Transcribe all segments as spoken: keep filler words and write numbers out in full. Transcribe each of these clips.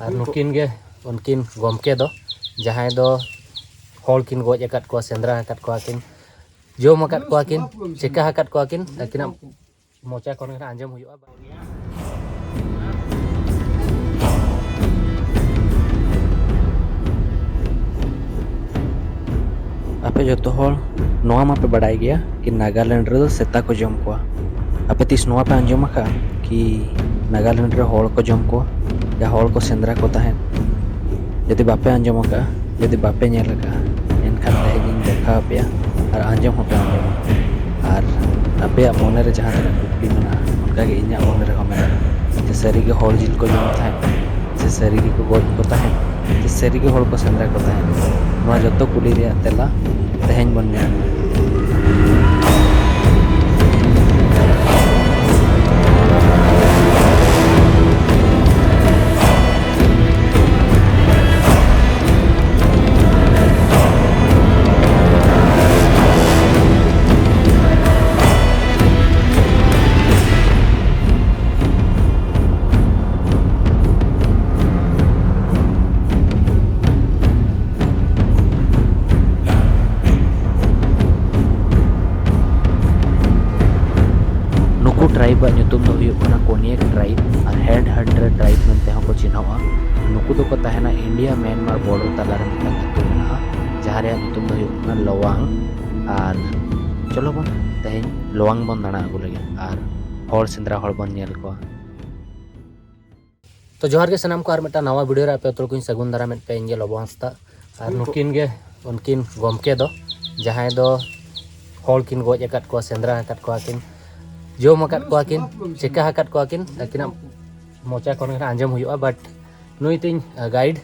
ᱟᱨ ᱱᱩᱠᱤᱱ ᱜᱮ ᱩᱱᱠᱤᱱ ᱜᱚᱢᱠᱮ ᱫᱚ, ᱡᱟᱦᱟᱸᱭ ᱫᱚ ᱦᱚᱲ ᱠᱤᱱ ᱜᱚᱡ ᱟᱠᱟᱫ ᱠᱚᱣᱟ, ᱥᱮᱸᱫᱽᱨᱟ ᱟᱠᱟᱫ ᱠᱚᱣᱟ ᱠᱤᱱ, ᱡᱚᱢ ᱟᱠᱟᱫ ᱠᱚᱣᱟ ᱠᱤᱱ, ᱪᱤᱠᱟ ᱟᱠᱟᱫ ᱠᱚᱣᱟ ᱠᱤᱱ, ᱟᱹᱠᱤᱱᱟᱜ ᱢᱚᱪᱟ ᱠᱷᱚᱱ ᱜᱮ ᱟᱸᱡᱚᱢ ᱦᱩᱭᱩᱜᱼᱟ᱾ ᱟᱯᱮ ᱡᱚᱛᱚ ᱦᱚᱲ ᱱᱚᱣᱟ ᱢᱟᱯᱮ ᱵᱟᱰᱟᱭ ᱜᱮᱭᱟ ᱠᱤ ᱱᱟᱜᱟᱞᱮᱱᱰ ᱨᱮᱫᱚ ᱥᱮᱛᱟ ᱠᱚ ᱡᱚᱢ ᱠᱚᱣᱟ᱾ ᱟᱯᱮ ᱛᱤᱥ ᱱᱚᱣᱟ ᱯᱮ ᱟᱸᱡᱚᱢ ᱟᱠᱟᱫᱼᱟ ᱠᱤ ᱱᱟᱜᱟᱞᱮᱱᱰ ᱨᱮ ᱦᱚᱲ ᱠᱚ ᱡᱚᱢ ᱠᱚᱣᱟ ᱭᱟ ᱦᱚᱲ ᱠᱚ ᱥᱮᱸᱫᱽᱨᱟ ᱠᱚ ᱛᱟᱦᱮᱸᱫ? ᱡᱩᱫᱤ ᱵᱟᱯᱮ ᱟᱸᱡᱚᱢ ᱟᱠᱟᱫᱼᱟ, ᱡᱩᱫᱤ ᱵᱟᱯᱮ ᱧᱮᱞ ᱟᱠᱟᱫᱼᱟ, ᱮᱱᱠᱷᱟᱱ ᱛᱮᱦᱮᱧ ᱤᱧ ᱫᱮᱠᱷᱟᱣ ᱟᱯᱮᱭᱟ ᱟᱨ ᱟᱸᱡᱚᱢ ᱦᱚᱸᱯᱮ ᱟᱸᱡᱚᱢᱟ᱾ ᱟᱨ ᱟᱯᱮᱭᱟᱜ ᱢᱚᱱᱮᱨᱮ ᱡᱟᱦᱟᱸ ᱛᱤᱱᱟᱹᱜ ᱠᱩᱠᱞᱤ ᱢᱮᱱᱟᱜᱼᱟ, ᱚᱱᱠᱟᱜᱮ ᱤᱧᱟᱹᱜ ᱢᱚᱱᱮ ᱨᱮᱦᱚᱸ ᱢᱮᱱᱟᱜᱼᱟ ᱡᱮ ᱥᱟᱹᱨᱤᱜᱮ ᱦᱚᱲ ᱡᱤᱞ ᱠᱚ ᱡᱚᱢ ᱛᱟᱦᱮᱸᱫ, ᱥᱮ ᱥᱟᱹᱨᱤ ᱜᱮᱠᱚ ᱜᱚᱡ ᱠᱚ ᱛᱟᱦᱮᱸᱫ, ᱥᱮ ᱥᱟᱹᱨᱤ ᱜᱮ ᱦᱚᱲ ᱠᱚ ᱥᱮᱸᱫᱽᱨᱟ ᱠᱚ ᱛᱟᱦᱮᱸᱫ? ᱱᱚᱣᱟ ᱡᱚᱛᱚ ᱠᱩᱞᱤ ᱨᱮᱭᱟᱜ ᱛᱮᱞᱟ ᱛᱮᱦᱮᱧ ᱵᱚᱱ ᱧᱟᱢᱟ᱾ ᱱᱩᱠᱩ ᱴᱨᱟᱭᱤᱵᱽ ᱟᱜ ᱧᱩᱛᱩᱢ ᱫᱚ ᱦᱩᱭᱩᱜ ᱠᱟᱱᱟ ᱠᱳᱱᱤᱭᱮᱠ ᱴᱨᱟᱭᱤᱵᱽ ᱟᱨ ᱦᱮᱰ ᱦᱟᱱᱴᱟᱨ ᱴᱨᱟᱭᱤᱵᱽ ᱢᱮᱱᱛᱮ ᱦᱚᱸᱠᱚ ᱪᱤᱱᱦᱟᱹᱣᱟ᱾ ᱱᱩᱠᱩ ᱫᱚᱠᱚ ᱛᱟᱦᱮᱱᱟ ᱤᱱᱰᱤᱭᱟ ᱢᱟᱭᱟᱱᱢᱟᱨ ᱵᱚᱨᱰᱟᱨ ᱛᱟᱞᱟ ᱨᱮ ᱢᱤᱫᱴᱟᱝ ᱟᱹᱛᱩ ᱢᱮᱱᱟᱜᱼᱟ, ᱡᱟᱦᱟᱸ ᱨᱮᱭᱟᱜ ᱧᱩᱛᱩᱢ ᱫᱚ ᱦᱩᱭᱩᱜ ᱠᱟᱱᱟ ᱞᱚᱣᱟᱝ᱾ ᱟᱨ ᱪᱚᱞᱚ ᱵᱚᱱ ᱛᱮᱦᱮᱧ ᱞᱚᱣᱟᱝ ᱵᱚᱱ ᱫᱟᱬᱟ ᱟᱹᱜᱩ ᱞᱮᱜᱮ ᱟᱨ ᱦᱚᱲ ᱥᱮᱸᱫᱽᱨᱟ ᱦᱚᱲ ᱵᱚᱱ ᱧᱮᱞ ᱠᱚᱣᱟ᱾ ᱛᱚ ᱡᱚᱦᱟᱨ ᱜᱮ ᱥᱟᱱᱟᱢ ᱠᱚ, ᱟᱨ ᱢᱤᱫᱴᱟᱝ ᱱᱟᱣᱟ ᱵᱷᱤᱰᱤᱭᱳ ᱨᱮ ᱟᱯᱮ ᱡᱚᱛᱚ ᱠᱚᱧ ᱥᱟᱹᱜᱩᱱ ᱫᱟᱨᱟᱢᱮᱫ ᱯᱮ᱾ ᱤᱧ ᱜᱮ ᱞᱚᱵᱚ ᱦᱟᱸᱥᱫᱟ᱾ ᱟᱨ ᱱᱩᱠᱤᱱ ᱜᱮ ᱩᱱᱠᱤᱱ ᱜᱚᱢᱠᱮ ᱫᱚ, ᱡᱟᱦᱟᱸᱭ ᱫᱚ ᱦᱚᱲ ᱠᱤᱱ ᱜᱚᱡ ᱟᱠᱟᱫ ᱠᱚᱣᱟ, ᱥᱮᱸᱫᱽᱨᱟ ᱟᱠᱟᱫ ᱠᱚᱣᱟ ᱠᱤᱱ, ᱡᱚᱢ ᱟᱠᱟᱫ ᱠᱚᱣᱟ ᱠᱤᱱ, ᱪᱤᱠᱟ ᱟᱠᱟᱫ ᱠᱚᱣᱟ ᱠᱤᱱ, ᱟᱹᱠᱤᱱᱟᱜ ᱢᱚᱪᱟ ᱠᱷᱚᱱ ᱜᱮ ᱟᱸᱡᱚᱢ ᱦᱩᱭᱩᱜᱼᱟ᱾ ᱵᱟᱴ ᱱᱩᱭ ᱛᱤᱧ ᱜᱟᱭᱤᱰ᱾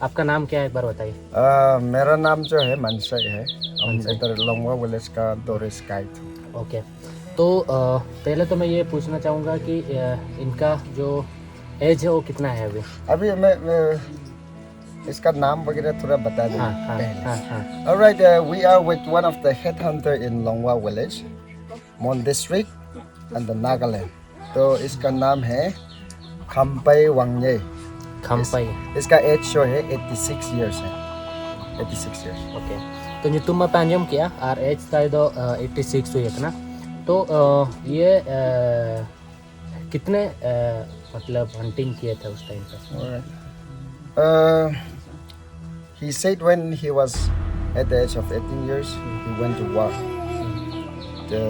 आपका नाम क्या है, एक बार बताइए। अ, मेरा नाम जो है मनसई है। हम मनसई। इधर लोंगवा विलेज का टूरिस्ट गाइड हूँ। ओके, तो अ, पहले तो मैं ये पूछना चाहूँगा कि अ, इनका जो एज है वो कितना है अभी? अभी मैं, मैं इसका नाम वगैरह थोड़ा बता दें हाँ हाँ पहले। हाँ हाँ। All right, uh, we are with one of the headhunter in Longwa village, Mon district, and the Nagaland. तो इसका नाम है खम्पई वांगये। ᱠᱷᱟᱢᱯᱟᱭ᱾ इसका एज जो है एट्टी सिक्स ईयर्स है, एट्टी सिक्स ईयर्स। ᱳᱠᱮ, ᱛᱚ ᱧᱩᱛᱩᱢ ᱢᱟᱯᱮ ᱟᱸᱡᱚᱢ ᱠᱮᱜᱼᱟ, ᱟᱨ ᱮᱡᱽ ᱛᱟᱭ ᱫᱚ ᱮᱭᱤᱴᱤ ᱥᱤᱠᱥ ᱦᱩᱭ ᱟᱠᱟᱱᱟ᱾ ᱛᱚ ᱟ, ᱤᱭᱟᱹ ᱟ, कितने आ, मतलब हंटिंग किए थे उस टाइम पे? Uh, he said when he was at the age of eighteen years, he went to war, the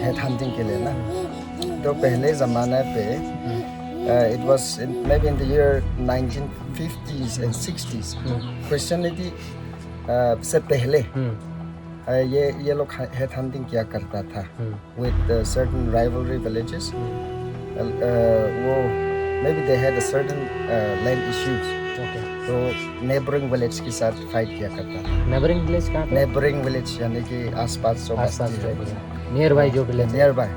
head hunting के लिए ना। तो पहले ज़माने पे, uh, it was in, maybe in the year nineteen fifties and sixties, Christianity से पहले हम्म uh, ये ये लोग हेड हंटिंग किया करता था हम्म with uh, certain rivalry villages. Uh, वो maybe they had a certain uh, land issues, okay. तो नेबरिंग विलेज के साथ फाइट किया करता था। नेबरिंग विलेज कहाँ पे? नेबरिंग विलेज यानी कि आसपास जो आसपास बस्ती जो है, विलेज, नियर बाय जो विलेज है। नियर बाय,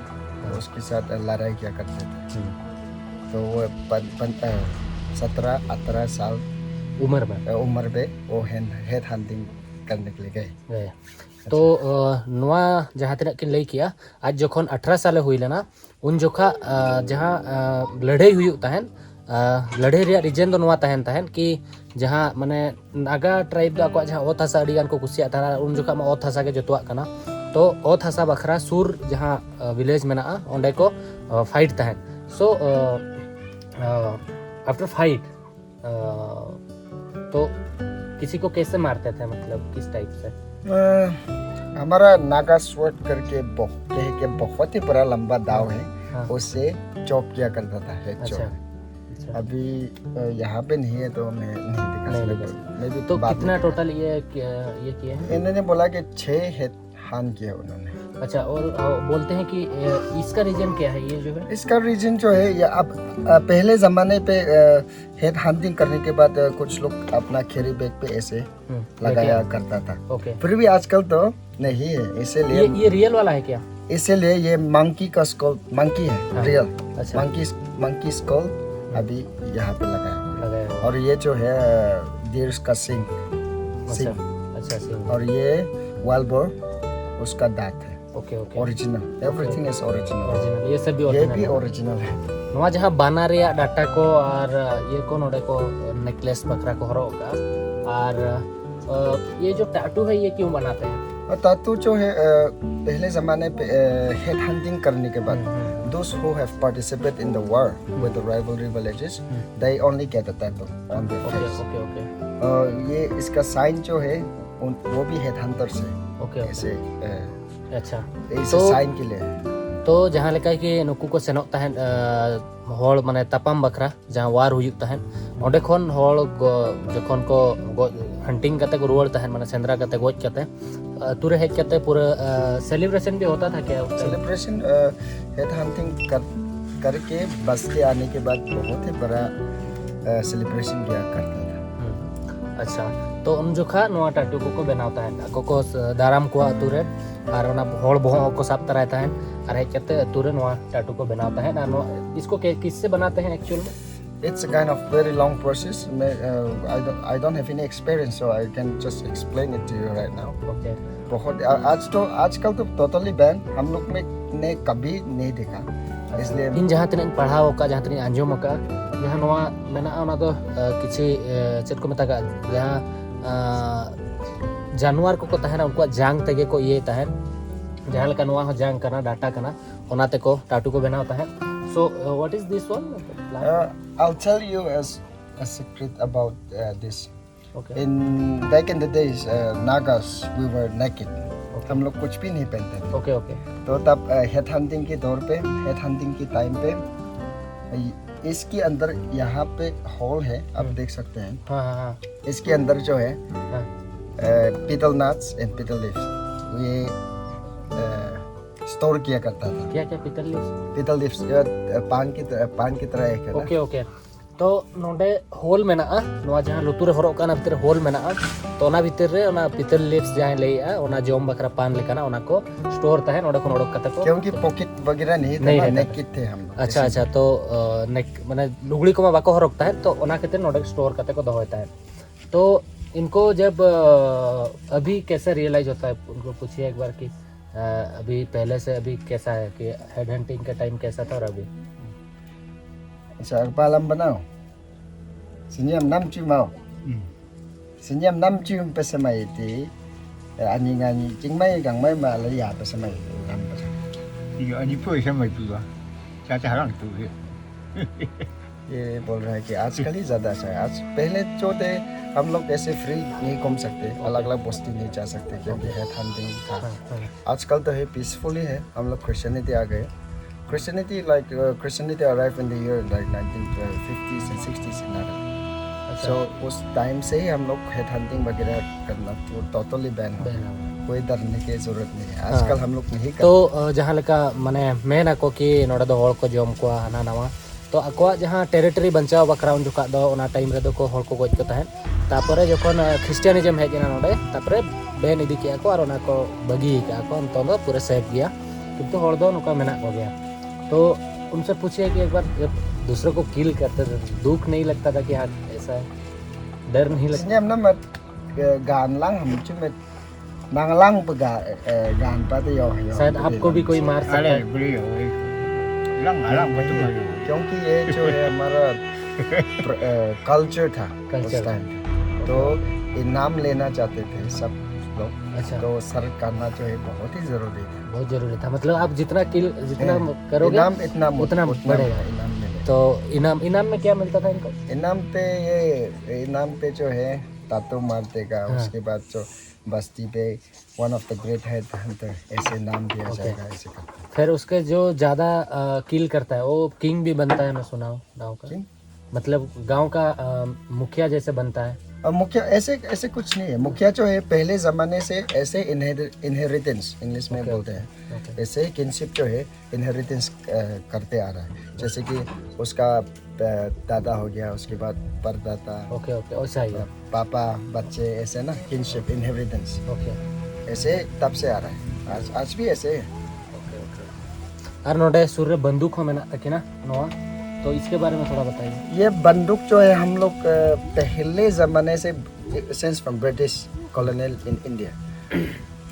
उसके साथ लड़ाई किया करते थे। हम्म, तो वो पन, पन, सत्रह अठारह साल ᱩᱢᱮᱨ ᱢᱮ᱾ उम्र में वो हेड हंटिंग करने के लिए गए। ᱜᱮ᱾ ᱛᱚ ᱟ, ᱱᱚᱣᱟ ᱡᱟᱦᱟᱸ ᱛᱤᱱᱟᱹᱜ ᱠᱤᱱ ᱞᱟᱹᱭ ᱠᱮᱜᱼᱟ, ᱟᱡ ᱡᱚᱠᱷᱚᱱ ᱟᱴᱷᱨᱚ ᱥᱟᱞᱮ ᱦᱩᱭ ᱞᱮᱱᱟ, ᱩᱱ ᱡᱚᱠᱷᱟ ᱟ, ᱡᱟᱦᱟᱸ ᱟ, ᱞᱟᱹᱲᱦᱟᱹᱭ ᱦᱩᱭᱩᱜ ᱛᱟᱦᱮᱸᱱ, ᱟ, ᱞᱟᱹᱲᱦᱟᱹᱭ ᱨᱮᱭᱟᱜ ᱨᱤᱡᱮᱱ ᱫᱚ ᱱᱚᱣᱟ ᱛᱟᱦᱮᱱ ᱛᱟᱦᱮᱸᱱ ᱠᱤ ᱡᱟᱦᱟᱸ ᱢᱟᱱᱮ ᱱᱟᱜᱟ ᱴᱨᱟᱭᱤᱵ ᱫᱚ ᱟᱠᱚᱣᱟᱜ ᱡᱟᱦᱟᱸ ᱚᱛ ᱦᱟᱥᱟ ᱟᱹᱰᱤ ᱜᱟᱱ ᱠᱚ ᱠᱩᱥᱤᱭᱟᱜ ᱛᱟᱦᱮᱱᱟ, ᱟᱨ ᱩᱱ ᱡᱚᱠᱷᱟ ᱢᱟ ᱚᱛ ᱦᱟᱥᱟ ᱜᱮ ᱡᱚᱛᱚᱣᱟᱜ ᱠᱟᱱᱟ᱾ ᱛᱚ ᱚᱛ ᱦᱟᱥᱟ ᱵᱟᱠᱷᱨᱟ ᱥᱩᱨ ᱡᱟᱦᱟᱸ ᱟ, ᱵᱷᱤᱞᱮᱡᱽ ᱢᱮᱱᱟᱜᱼᱟ, ᱚᱸᱰᱮ ᱠᱚ ᱟ, ᱯᱷᱟᱭᱤᱴ ᱛᱟᱦᱮᱸᱱ᱾ So ᱟ, ᱟ, after fight, आ, तो किसी को कैसे मारते थे, मतलब किस टाइप से? अ, हमारा नागा स्वॉर्ड करके बह- कह के बहुत ही बड़ा लंबा दाव है, हाँ। उससे चॉप किया करता था हेड अच्छा, चॉप। अच्छा। अभी अ, यहाँ पे नहीं है तो मैं नहीं दिखा नहीं सकता। दिखा सकता। मैं भी तो बाद में कितना दिखा- टोटल ये किया- ये किए हैं? इन्होंने बोला कि छः हेड हंट किया उन्होंने। अच्छा, और आ, बोलते हैं कि ए, इसका रीजन क्या है, ये जो है? इसका रीजन जो है, ये अब अ, पहले ज़माने पे हेड हंटिंग करने के बाद अ, कुछ लोग अपना कैरी बैग पे ऐसे हम्म, लगाया लेके- करता था। ओके। फिर भी आजकल तो नहीं है, इसीलिए ये ये रियल वाला है क्या? इसीलिए ये मंकी का स्कल, मंकी है हाँ। रियल, अच्छा। मंकी मंकी स्कल अभी यहाँ पे लगाया हुआ है। लगाया हुआ। और ये जो है डीर का सिंग, अच्छा, सिंग, अच्छा, सिंग। और ये वाइल्ड बोर, उसका दांत है। Okay, okay. Original, everything is original. Original, ये सब भी ये ओरिजिनल भी है। ओरिजिनल है। ᱱᱚᱣᱟ ᱡᱟᱦᱟᱸ ᱵᱟᱱᱟ ᱨᱮᱭᱟᱜ ᱰᱟᱴᱟ ᱠᱚ ᱟᱨ ᱤᱭᱟᱹ ᱠᱚ ᱱᱚᱰᱮ ᱠᱚ ᱱᱮᱠᱞᱮᱥ ᱵᱟᱠᱷᱨᱟ ᱠᱚ ᱦᱚᱨᱚᱜ ᱟᱠᱟᱫᱼᱟ᱾ ᱟᱨ ᱟᱨ ये जो टैटू है, ये क्यों बनाते हैं? और टैटू जो है, अ, पहले जमाने पे हेड हंटिंग करने के बाद, those who have participate in the war with the rivalry villages, they only get a tattoo on their okay face. Okay okay और ये इसका साइन जो है, उन, वो भी हेड हंटर से ओके ऐसे, अ, अच्छा। ऐसे तो- साइन के लिए. ᱛᱚ ᱡᱟᱦᱟᱸ ᱞᱮᱠᱟ ᱠᱤ ᱱᱩᱠᱩ ᱠᱚ ᱥᱮᱱᱚᱜ ᱛᱟᱦᱮᱸᱫ ᱟᱨ ᱦᱚᱲ ᱢᱟᱱᱮ ᱛᱟᱯᱟᱢ ᱵᱟᱠᱷᱨᱟ ᱡᱟᱦᱟᱸ ᱣᱟᱨ ᱦᱩᱭᱩᱜ ᱛᱟᱦᱮᱸᱫ, ᱚᱸᱰᱮ ᱠᱷᱚᱱ ᱦᱚᱲ ᱜᱚ- ᱡᱚᱠᱷᱚᱱ ᱠᱚ ᱜᱚᱡ ᱦᱟᱱᱴᱤᱝ ᱠᱟᱛᱮ ᱠᱚ ᱨᱩᱣᱟᱹᱲ ᱛᱟᱦᱮᱸᱫ, ᱢᱟᱱᱮ ᱥᱮᱸᱫᱽᱨᱟ ᱠᱟᱛᱮ ᱜᱚᱡ ᱠᱟᱛᱮ ᱟᱹᱛᱩ ᱨᱮ ᱦᱮᱡ ᱠᱟᱛᱮ ᱯᱩᱨᱟᱹ ᱥᱮᱞᱤᱵᱨᱮᱥᱚᱱ ᱵᱷᱤ ᱦᱳᱛᱟ ᱛᱷᱟ ᱠᱭᱟ ᱩᱥ ᱴᱟᱭᱤᱢ? सेलिब्रेशन हेड हंटिंग कर करके बस के आने के बाद बहुत ही बड़ा सेलिब्रेशन किया करता था. ᱟᱪᱪᱷᱟ, ᱛᱚ ᱩᱱ ᱡᱚᱠᱷᱟ ᱱᱚᱣᱟ ᱴᱟᱴᱩ ᱠᱚᱠᱚ ᱵᱮᱱᱟᱣ ᱛᱟᱦᱮᱸᱫ, ᱟᱠᱚ ᱠᱚ ᱫᱟᱨᱟᱢ ᱠᱚᱣᱟ ᱟᱹᱛᱩ ᱨᱮ, ᱟᱨ ᱚᱱᱟ ᱦᱚᱲ ᱵᱚᱦᱚᱜ ᱦᱚᱸᱠᱚ ᱥᱟᱵ ᱛᱟᱨᱟᱭ ᱛᱟᱦᱮᱸᱫ, ᱟᱨ ᱦᱮᱡ ᱠᱟᱛᱮ ᱟᱹᱛᱩ ᱨᱮ ᱱᱚᱣᱟ ᱴᱟᱴᱩ ᱠᱚ ᱵᱮᱱᱟᱣ ᱛᱟᱦᱮᱸᱫ᱾ ᱟᱨ ᱱᱚᱣᱟ इसको किससे बनाते हैं एक्चुअल में? It's a kind of very long process. मैं, uh, I don't I don't have any experience, so I can just explain it to you right now. Okay. बहुत आ- आज तो आजकल तो टोटली बैन, हम लोग में ने कभी नहीं देखा, इसलिए ᱤᱧ ᱡᱟᱦᱟᱸ ᱛᱤᱱᱟᱹᱜ ᱤᱧ ᱯᱟᱲᱦᱟᱣ ᱟᱠᱟᱫ, ᱡᱟᱦᱟᱸ ᱛᱤᱱᱟᱹᱜ ᱤᱧ ᱟᱸᱡᱚᱢ ᱟᱠᱟᱫ, ᱡᱟᱦᱟᱸ ᱱᱚᱣᱟ ᱢᱮᱱᱟᱜᱼᱟ, ᱚᱱᱟ ᱫᱚ ᱟᱨ, ᱠᱤᱪᱷᱤ ᱟᱨ, ᱪᱮᱫ ᱠᱚ ᱢᱮᱛᱟᱜᱟᱜ, ᱡᱟᱦᱟᱸ ᱟᱨ, ᱡᱟᱱᱣᱟᱨ ᱠᱚᱠᱚ ᱛᱟᱦᱮᱱᱟ, ᱩᱱᱠᱩᱣᱟᱜ ᱡᱟᱝ ᱛᱮᱜᱮ ᱠᱚ ᱤᱭᱟᱹᱭ ᱛᱟᱦᱮᱸᱫ᱾ ᱡᱟᱦᱟᱸ ᱞᱮᱠᱟ ᱱᱚᱣᱟ ᱦᱚᱸ ᱡᱟᱝ ᱠᱟᱱᱟ, ᱰᱟᱴᱟ ᱠᱟᱱᱟ, ᱚᱱᱟ ᱛᱮᱠᱚ ᱴᱟᱴᱩ ᱠᱚ ᱵᱮᱱᱟᱣ ᱛᱟᱦᱮᱸᱫ᱾ So uh, what is this one? Uh, I'll tell you as a secret about uh, this. Okay. In back in the days, uh, Nagas, we were naked. Okay. हम लोग कुछ भी नहीं पहनते थे. Okay okay. तो तब हेड हंटिंग के दौर पे, हेड हंटिंग के टाइम पे, अ, इसके अंदर यहाँ पे होल है, आप हम्म। देख सकते हैं. हाँ हाँ हाँ। इसके अंदर जो है हाँ। पीटल नट्स एंड पीटल लीव्स, ये स्टोर किया करता था. क्या क्या पीटल लीव्स? पीटल लीव्स, पान की तरह, पान की तरह एक है ना. Okay okay. ᱛᱚ ᱱᱚᱰᱮ ᱦᱳᱞ ᱢᱮᱱᱟᱜᱼᱟ, ᱱᱚᱣᱟ ᱡᱟᱦᱟᱸ ᱞᱩᱛᱩᱨ ᱨᱮ ᱦᱚᱨᱚᱜ ᱠᱟᱱᱟ ᱵᱷᱤᱛᱤᱨ ᱨᱮ ᱦᱳᱞ ᱢᱮᱱᱟᱜᱼᱟ᱾ ᱛᱚ ᱚᱱᱟ ᱵᱷᱤᱛᱤᱨ ᱨᱮ ᱚᱱᱟ ᱯᱤᱛᱟᱞ ᱞᱤᱯᱥ ᱡᱟᱦᱟᱸᱭ ᱞᱟᱹᱭᱮᱜᱼᱟ, ᱚᱱᱟ ᱡᱚᱢ ᱵᱟᱠᱷᱨᱟ ᱯᱟᱱ ᱞᱮᱠᱟᱱᱟᱜ, ᱚᱱᱟ ᱠᱚ ᱥᱴᱳᱨ ᱛᱟᱦᱮᱸᱫ, ᱚᱸᱰᱮ ᱠᱷᱚᱱ ᱚᱰᱚᱠ ᱠᱟᱛᱮ ᱠᱚ क्योंकि पॉकेट वगैरह नहीं था नहीं ना, रहता था। नेकेड थे हम. अच्छा अच्छा। तो अ, नेक माने लुगड़ी को बाको हरकता है, तो ओना खातिर नोडे स्टोर करते को दहो है। तो इनको जब अ, अभी कैसे रियलाइज होता है, उनको पूछिए एक बार कि अ, अभी पहले से अभी कैसा है, कि हेड हंटिंग का टाइम कैसा था और अभी? Sa pa lam banao. Senyam nam cuma. Senyam nam cium pesemai ti. Ani ngani cingmai gangmai ma le ya pesemai lam pesemai. Iyo, ani pun sama juga. Saya harang tu. ये बोल रहा है कि आजकल ही ज्यादा ऐसा है। आज पहले जो थे हम लोग ऐसे फ्री नहीं घूम सकते, अलग अलग बस्ती नहीं जा सकते क्योंकि हेड हंटिंग था। आजकल तो है पीसफुली है, हम लोग क्रिश्चियनिटी आ गए। Christianity like uh, Christianity arrived in the year like nineteen fifties and sixties in Nagaland. So उस टाइम से ही हम लोग हेड हंटिंग वगैरह करना वो टोटली बैन हो गया। कोई डरने की जरूरत नहीं है। आजकल हम लोग नहीं कर ᱛᱚ ᱡᱟᱦᱟᱸ ᱞᱮᱠᱟ ᱢᱟᱱᱮ ᱢᱮᱱ ᱟᱠᱚ ᱠᱤ ᱱᱚᱰᱮ ᱫᱚ ᱦᱚᱲ ᱠᱚ ᱡᱚᱢ ᱠᱚᱣᱟ ᱦᱟᱱᱟ ᱱᱟᱣᱟ, ᱛᱚ ᱟᱠᱚᱣᱟᱜ ᱡᱟᱦᱟᱸ ᱴᱮᱨᱤᱴᱚᱨᱤ ᱵᱟᱧᱪᱟᱣ ᱵᱟᱠᱷᱨᱟ ᱩᱱ ᱡᱚᱠᱷᱟᱜ ᱫᱚ ᱚᱱᱟ ᱴᱟᱭᱤᱢ ᱨᱮᱫᱚ ᱠᱚ ᱦᱚᱲ ᱠᱚ ᱜᱚᱡ ᱠᱚ ᱛᱟᱦᱮᱸᱫ᱾ ᱛᱟᱯᱚᱨᱮ ᱡᱚᱠᱷᱚᱱ ᱠᱷᱨᱤᱥᱴᱤᱭᱟᱱᱤᱡᱚᱢ ᱦᱮᱡ ᱮᱱᱟ ᱱᱚᱰᱮ, ᱛᱟᱯᱚᱨᱮ ᱵᱮᱱ ᱤᱫᱤ ᱠᱮᱜᱼᱟ ᱠᱚ ᱟᱨ ᱚᱱᱟ ᱠᱚ ᱵᱟᱹᱜᱤ ᱟᱠᱟᱜᱼᱟ ᱠᱚ᱾ ᱱᱤᱛᱚᱝ ᱫᱚ ᱯᱩᱨᱟᱹ ᱥᱮᱯᱷ ᱜᱮᱭᱟ, ᱠᱤᱱᱛᱩ ᱦᱚᱲ ᱫᱚ ᱱᱚᱝᱠᱟ ᱢᱮᱱᱟᱜ ᱠᱚᱜᱮᱭᱟ᱾ ᱛᱚ ᱩᱱᱥᱮ ᱯᱩᱪᱷᱤᱭᱮ ᱠᱤ ᱮᱠᱵᱟᱨ ᱡᱟᱵ ᱫᱩᱥᱨᱳ ᱠᱚ ᱠᱤᱞ ᱠᱟᱨᱛᱮ ᱛᱷᱮ ᱫᱩᱠᱷ ᱱᱟᱦᱤᱸ ᱞᱟᱜᱽᱛᱟ ᱛᱷᱟ ᱠᱤ ᱦᱟᱸ ᱮᱥᱟ ᱦᱟᱭ, ᱰᱟᱨ ᱱᱟᱦᱤᱸ ᱞᱟᱜᱽᱛᱟ? Senyam na mat gan lang ham chu mat nang lang pa ga gan pa te yo yo. शायद आपको भी कोई मार सकता अरे है। बुढ़ी हो गई। लंग लंग बचपन में। क्योंकि ये जो है हमारा कल्चर था उस टाइम पे, तो इनाम लेना चाहते थे सब लोग। अच्छा। तो सर करना जो है बहुत ही जरूरी था। बहुत जरूरी था, मतलब आप जितना किल जितना हैं, करोगे इनाम इतना मुत- उतना उतना बढ़ेगा। इनाम मिले। तो इनाम इनाम में क्या मिलता था इनको? इनाम पे ये इनाम पे जो है तातू मारते का, उसके बाद जो बस्ती पे one of the great head Hunter ऐसे नाम दिया जाएगा, ऐसे करते हैं। फिर उसके जो ज्यादा किल करता है वो किंग भी बनता है, मैं सुना हूँ गाँव का। किंग? मतलब गांव का अ, मुखिया जैसे बनता है। और मुखिया ऐसे ऐसे कुछ नहीं है। मुखिया जो है पहले जमाने से ऐसे इनहेरिटेंस इंग्लिश में बोलते हैं, ऐसे ही किनशिप जो है इनहेरिटेंस करते आ रहा है। जैसे कि उसका अ, दादा हो गया, उसके बाद परदादा, ओके ओके, वैसा ही है। पापा, बच्चे, ऐसे ना, किनशिप इनहेरिटेंस ओके। ऐसे तब से आ रहा है। आज आज भी ऐसे है। ᱟᱨ ᱱᱚᱰᱮ ᱥᱩᱨ ᱨᱮ ᱵᱟᱱᱫᱩᱠ ᱦᱚᱸ ᱢᱮᱱᱟᱜ ᱛᱟᱹᱠᱤᱱᱟ ᱱᱚᱣᱟ, तो इसके बारे में थोड़ा बताइए। ये बंदूक जो है हम लोग अ, पहले ज़माने से, since from British colonial in India,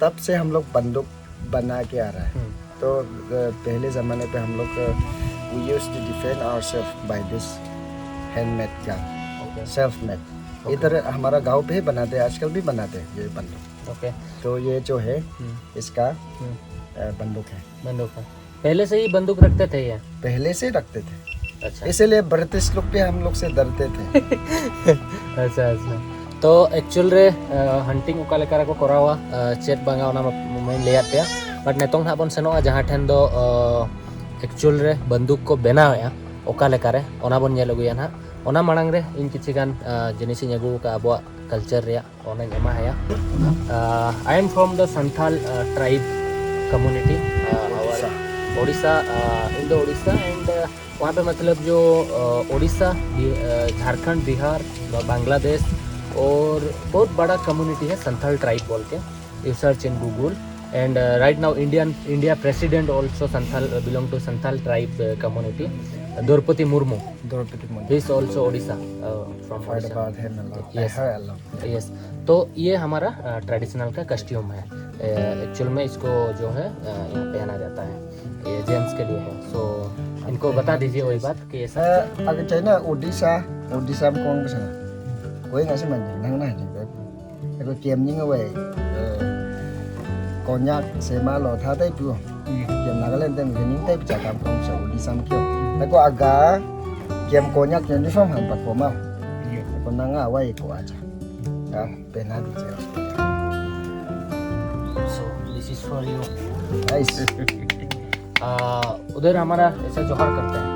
तब से हम लोग बंदूक बना के आ रहा है। तो अ, पहले ज़माने पे हम लोग अ, We used to defend ourselves by this handmade gun, self made. इधर हमारा गांव पे ही बनाते हैं, आजकल भी बनाते हैं ये बंदूक। ओके। तो ये जो है, इसका अ, बंदूक है। बंदूक है। पहले से ही बंदूक रखते थे ये? पहले से रखते थे, अच्छा। इसीलिए ब्रिटिश लोग भी हम लोग से डरते थे। ᱟᱪᱪᱷᱟ, ᱟᱪᱪᱷᱟ᱾ ᱛᱚ ᱮᱠᱪᱩᱭᱮᱞ ᱨᱮ ᱦᱟᱱᱴᱤᱝ ᱚᱠᱟ ᱞᱮᱠᱟ ᱨᱮᱠᱚ ᱠᱚᱨᱟᱣᱟ, ᱪᱮᱫ ᱵᱟᱝᱟ, ᱚᱱᱟ ᱢᱟᱧ ᱞᱟᱹᱭᱟᱫ ᱯᱮᱭᱟ᱾ ᱵᱟᱴ ᱱᱤᱛᱚᱝ ᱱᱟᱦᱟᱜ ᱵᱚᱱ ᱥᱮᱱᱚᱜᱼᱟ ᱡᱟᱦᱟᱸ ᱴᱷᱮᱱ ᱫᱚ ᱮᱠᱪᱩᱭᱮᱞ ᱨᱮ ᱵᱟᱱᱫᱩᱠ ᱠᱚ ᱵᱮᱱᱟᱣᱮᱫᱼᱟ ᱚᱠᱟ ᱞᱮᱠᱟᱨᱮ, ᱚᱱᱟ ᱵᱚᱱ ᱧᱮᱞ ᱟᱹᱜᱩᱭᱟ ᱱᱟᱦᱟᱜ᱾ ᱚᱱᱟ ᱢᱟᱲᱟᱝ ᱨᱮ ᱤᱧ ᱠᱤᱪᱷᱤ ᱜᱟᱱ ᱡᱤᱱᱤᱥᱤᱧ ᱟᱹᱜᱩ ᱟᱠᱟᱫᱼᱟ ᱟᱵᱚᱣᱟᱜ ᱠᱟᱞᱪᱟᱨ ᱨᱮᱭᱟᱜ, ᱚᱱᱟᱧ ᱮᱢᱟ ᱦᱟᱭᱟ᱾ I am from the Santhal tribe community, Odisha. Odisha, in the Odisha and वहाँ पे मतलब जो उड़ीसा, झारखंड, बिहार, बांग्लादेश और बहुत बड़ा कम्युनिटी है संथाल ट्राइब बोल के। You search in Google and right now Indian India president also Santhal, belong to Santhal tribe community. Draupadi Murmu, Draupadi Murmu. He is also Odisha, from Heard Odisha. About him a lot. Yes. I heard a lot. Yes. तो ये हमारा traditional का costume है, actual में इसको जो है यहाँ पहना जाता है, ये जेंट्स के लिए है। सो इनको बता दीजिए वही बात कि ऐसा। अगर चाहिए ना उड़ीसा, उड़ीसा में कौन कुछ ना कोई ना से मन नहीं ना है। Eko kem nying away. Konyak sema lo tha tai pu. Kem Nagaland tem kem nying tai pcha kam kong sa Odisha kyo. Eko aga kem Konyak uniform han pa koma. Eko nanga away ko aja. Ya, pena di che. So this is for you. Nice. उधर हमारा ऐसा जोहार करते हैं।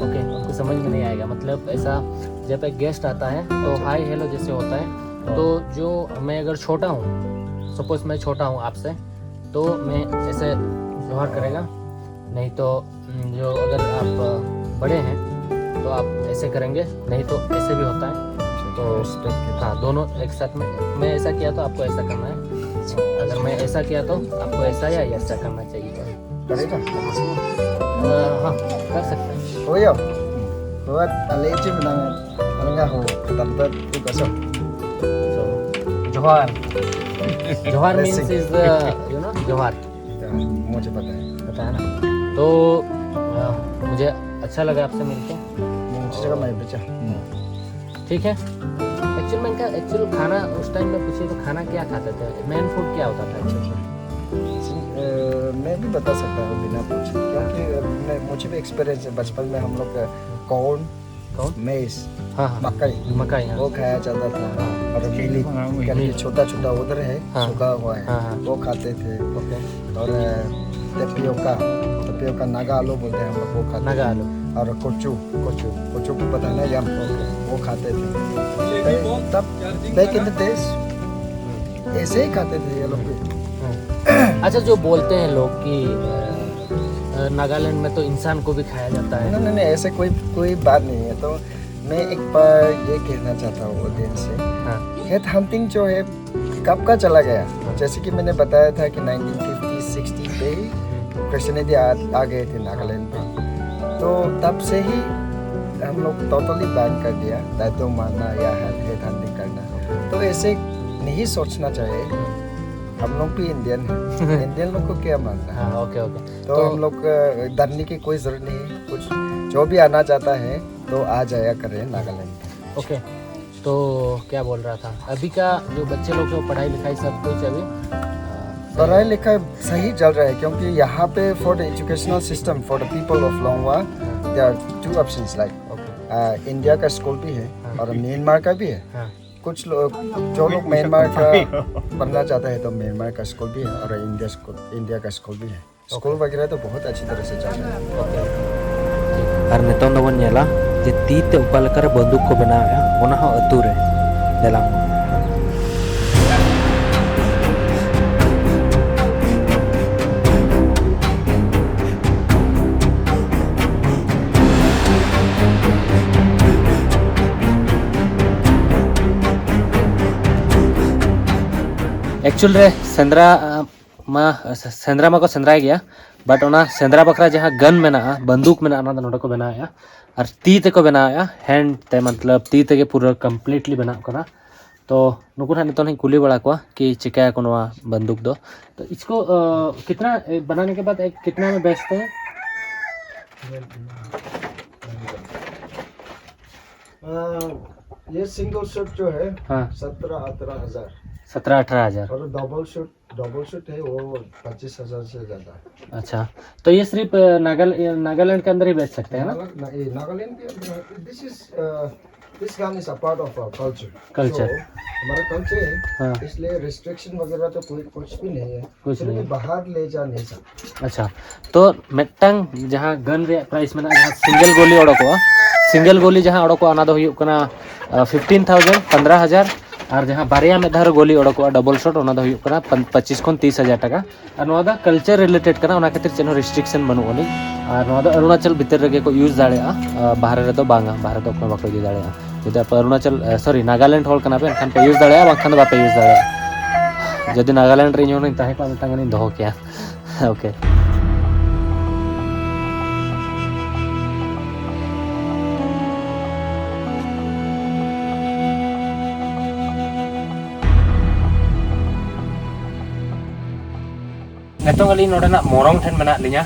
Okay, उनको समझ में नहीं आएगा। मतलब ऐसा जब एक गेस्ट आता है तो हाय हेलो जैसे होता है। तो जो मैं अगर छोटा हूँ, सपोज मैं छोटा हूँ आपसे, तो मैं ऐसे जोहार करेगा, नहीं तो जो अगर आप बड़े हैं तो आप ऐसे करेंगे, नहीं तो ऐसे भी होता है। तो हाँ, दोनों एक साथ में, मैं ऐसा किया तो आपको ऐसा करना है, अगर मैं ऐसा किया तो आपको ऐसा या ऐसा करना चाहिए। करेगा? हाँ, कर सकते हैं। Kuya, kuya, alay chi nang, nang ho, katamtat tu kaso. जोहार। जोहार means is, you know, जोहार। मुझे पता है। है ना। तो अ, मुझे अच्छा लगा आपसे मिलके। मुझे जगह मैं बचा। ठीक है। एक्चुअल में इनका एक्चुअल खाना उस टाइम में पूछिए तो खाना क्या खाते थे, मेन फूड क्या होता था? अच्छा, अच्छा। मैं भी बता सकता हूँ बिना पूछे, क्योंकि मैं, मुझे भी एक्सपीरियंस है। बचपन में हम लोग कॉर्न, कौन? मेज, हाँ, हाँ। मकई, मकई, हाँ। वो खाया जाता था। हाँ। और मिली, हाँ, वही। करके छोटा छोटा उधर है, हाँ। सूखा हुआ है, हाँ, हाँ। वो खाते थे। ओके। और टपियोका, टपियोका नागा आलू बोलते हैं हम लोग, वो खाते थे। नागा आलू। और कोचू, कोचू। कोचू को पता है ना, यम, ओके। वो खाते थे। तब, back in the days, ऐसे ही खाते थे ये लोग भी। हम्म। अच्छा, जो बोलते हैं लोग कि अ, अ, नागालैंड में तो इंसान को भी खाया जाता है। नहीं, नहीं, नहीं, ऐसे कोई, कोई बात नहीं है। तो मैं एक बार ये कहना चाहता हूँ ऑडियंस से, हाँ। हेड हंटिंग जो है, कब का चला गया? हाँ। जैसे कि मैंने बताया था कि नाइनटीन फिफ्टी सिक्सटी पे ही क्रिश्चियनिटी आ, आ गए थे नागालैंड पे। हाँ। तो तब से ही हम लोग टोटली बैन कर दिया दायतो मारना या हेड हंटिंग करना। तो ऐसे नहीं सोचना चाहिए। हम लोग भी इंडियन हैं। इंडियन लोग को क्या मानना है? हाँ, ओके, ओके। तो तो हम लोग, अ, डरने की कोई ज़रूरत नहीं है। कुछ जो भी आना चाहता है, तो आ जाया करें नागालैंड। ओके, तो क्या बोल रहा था? अभी का जो बच्चे लोग हैं, वो पढ़ाई लिखाई सब कुछ अभी, अ, सही पढ़ाई है? लिखाई सही चल रहा है, क्योंकि यहाँ पे for the educational system for the people of Longwa, there are two options, like, okay. A, India का स्कूल भी है हाँ। और म्यांमार का भी है। हाँ। कुछ लोग, जो लोग म्यांमार का पढ़ना चाहता है, तो म्यांमार का स्कूल भी है और इंडिया स्कूल, इंडिया का स्कूल भी है। School okay. वगैरह तो बहुत अच्छी तरह से चल रहा है। ओके। ᱟᱨ ᱱᱤᱛᱚᱝ ᱫᱚᱵᱚᱱ ᱧᱮᱞᱟ ᱡᱮ ᱛᱤ ᱛᱮ ᱚᱠᱟ ᱞᱮᱠᱟᱨᱮ ᱵᱟᱱᱫᱩᱠ ᱠᱚ ᱵᱮᱱᱟᱣᱮᱫᱼᱟ, ᱚᱱᱟ ᱦᱚᱸ ᱟᱹᱛᱩ ᱨᱮ᱾ ᱫᱮᱞᱟ᱾ ᱮᱠᱪᱩᱭᱮᱞ ᱨᱮ ᱥᱮᱸᱫᱽᱨᱟ, ᱟᱸ, ᱢᱟ, ᱥᱮᱸᱫᱽᱨᱟ ᱢᱟᱠᱚ ᱥᱮᱸᱫᱽᱨᱟᱭ ᱜᱮᱭᱟ, ᱵᱟᱴ ᱚᱱᱟ ᱥᱮᱸᱫᱽᱨᱟ ᱵᱟᱠᱷᱨᱟ ᱡᱟᱦᱟᱸ ᱜᱟᱱ ᱢᱮᱱᱟᱜᱼᱟ, ᱵᱟᱱᱫᱩᱠ ᱢᱮᱱᱟᱜᱼᱟ, ᱚᱱᱟ ᱫᱚ ᱱᱚᱰᱮ ᱠᱚ ᱵᱮᱱᱟᱣᱮᱫᱼᱟ᱾ ᱟᱨ ᱛᱤ ᱛᱮᱠᱚ ᱵᱮᱱᱟᱣᱮᱫᱼᱟ, ᱦᱮᱱᱰ ᱛᱮ, ᱢᱚᱛᱞᱚᱵ ᱛᱤ ᱛᱮᱜᱮ ᱯᱩᱨᱟᱹ ᱠᱚᱢᱯᱞᱤᱴᱞᱤ ᱵᱮᱱᱟᱜ ᱠᱟᱱᱟ᱾ ᱛᱚ ᱱᱩᱠᱩ ᱱᱟᱦᱟᱜ ᱱᱤᱛᱚᱜ ᱞᱤᱧ ᱠᱩᱞᱤ ᱵᱟᱲᱟ ᱠᱚᱣᱟ ᱠᱤ ᱪᱤᱠᱟᱹᱭᱟᱠᱚ ᱱᱚᱣᱟ ᱵᱟᱱᱫᱩᱠ ᱫᱚ᱾ ᱛᱚ ᱤᱥᱠᱳ ᱠᱤᱛᱱᱟ ᱵᱟᱱᱟᱱᱮ ᱠᱮ ᱵᱟᱫ ᱠᱤᱛᱱᱟ ᱢᱮ ᱵᱮᱪᱛᱮ ᱦᱮᱸ? ये सिंगल शूट जो है, हाँ। सत्रह अठारह हजार। सत्रह अठारह हजार। और डबल शूट, डबल शूट है, वो पच्चीस हजार से ज्यादा है। अच्छा, तो ये सिर्फ नागालैंड के अंदर ही बेच सकते हैं ना? नागालैंड के अंदर। This is this gun is a part of our culture. Culture. हमारा कल्चर है। हाँ। इसलिए रिस्ट्रिक्शन वगैरह तो कोई कुछ भी नहीं है। कुछ नहीं। बाहर ले जा नहीं सकते। अच्छा, तो ᱢᱤᱫᱴᱟᱝ ᱡᱟᱦᱟᱸ ᱜᱟᱱ ᱨᱮᱭᱟᱜ ᱯᱨᱟᱭᱤᱥ ᱢᱮᱱᱟᱜᱼᱟ, ᱡᱟᱦᱟᱸ ᱥᱤᱝᱜᱮᱞ ᱜᱳᱞᱤ ᱚᱰᱚᱠᱚᱜᱼᱟ, ᱥᱤᱝᱜᱮᱞ ᱜᱳᱞᱤ ᱡᱟᱦᱟᱸ ᱚᱰᱚᱠᱚᱜᱼᱟ, ᱚᱱᱟ ᱫᱚ ᱦᱩᱭᱩᱜ ᱠᱟᱱᱟ ᱯᱷᱤᱯᱴᱤᱱ ᱛᱷᱟᱣᱡᱮᱱᱰ, ᱯᱚᱱᱫᱽᱨᱚ ᱦᱟᱡᱟᱨ᱾ ᱟᱨ ᱡᱟᱦᱟᱸ ᱵᱟᱨᱭᱟ ᱢᱤᱫ ᱫᱷᱟᱣ ᱨᱮ ᱜᱳᱞᱤ ᱚᱰᱚᱠᱚᱜᱼᱟ, ᱰᱚᱵᱚᱞ ᱥᱚᱴ, ᱚᱱᱟ ᱫᱚ ᱦᱩᱭᱩᱜ ᱠᱟᱱᱟ ᱯᱚᱸᱪᱤᱥ ᱠᱷᱚᱱ ᱛᱤᱥ ᱦᱟᱡᱟᱨ ᱴᱟᱠᱟ᱾ ᱟᱨ ᱱᱚᱣᱟ ᱫᱚ ᱠᱟᱞᱪᱟᱨ ᱨᱤᱞᱮᱴᱮᱰ ᱠᱟᱱᱟ, ᱚᱱᱟ ᱠᱷᱟᱹᱛᱤᱨ ᱪᱮᱫ ᱦᱚᱸ ᱨᱮᱥᱴᱨᱤᱠᱥᱚᱱ ᱵᱟᱹᱱᱩᱜ ᱟᱹᱱᱤᱡ᱾ ᱟᱨ ᱱᱚᱣᱟ ᱫᱚ ᱚᱨᱩᱱᱟᱪᱚᱞ ᱵᱷᱤᱛᱤᱨ ᱨᱮᱜᱮ ᱠᱚ ᱤᱭᱩᱡᱽ ᱫᱟᱲᱮᱭᱟᱜᱼᱟ, ᱵᱟᱦᱨᱮ ᱨᱮᱫᱚ ᱵᱟᱝᱟ, ᱵᱟᱦᱨᱮ ᱫᱚ ᱚᱠᱚᱭ ᱵᱟᱠᱚ ᱤᱫᱤ ᱫᱟᱲᱮᱭᱟᱜᱼᱟ᱾ ᱡᱩᱫᱤ ᱟᱯᱮ ᱚᱨᱩᱱᱟᱪᱚᱞ, ᱥᱚᱨᱤ, ᱱᱟᱜᱟᱞᱮᱱᱰ ᱦᱚᱲ ᱠᱟᱱᱟ ᱯᱮ, ᱮᱱᱠᱷᱟᱱ ᱯᱮ ᱤᱭᱩᱡᱽ ᱫᱟᱲᱮᱭᱟᱜᱼᱟ, ᱵᱟᱝᱠᱷᱟᱱ ᱫᱚ ᱵᱟᱯᱮ ᱤᱭᱩᱡᱽ ᱫᱟᱲᱮᱭᱟᱜᱼᱟ᱾ ᱡᱩᱫᱤ ᱱᱟᱜᱟᱞᱮᱱᱰ ᱨᱮ ᱤᱧ ᱦᱚᱸ ᱦᱩᱱᱟᱹᱝ ᱛᱟᱦᱮᱸ ᱠᱚᱜᱼᱟ, ᱢᱤᱫᱴᱟᱝ ᱜᱟᱱᱤᱧ ᱫᱚᱦᱚ ᱠᱮᱭᱟ᱾ ᱳᱠᱮ᱾ ᱱᱤᱛᱚᱝ ᱟᱹᱞᱤᱧ ᱱᱚᱰᱮᱱᱟᱜ ᱢᱚᱨᱚᱝ ᱴᱷᱮᱱ ᱢᱮᱱᱟᱜ ᱞᱤᱧᱟ᱾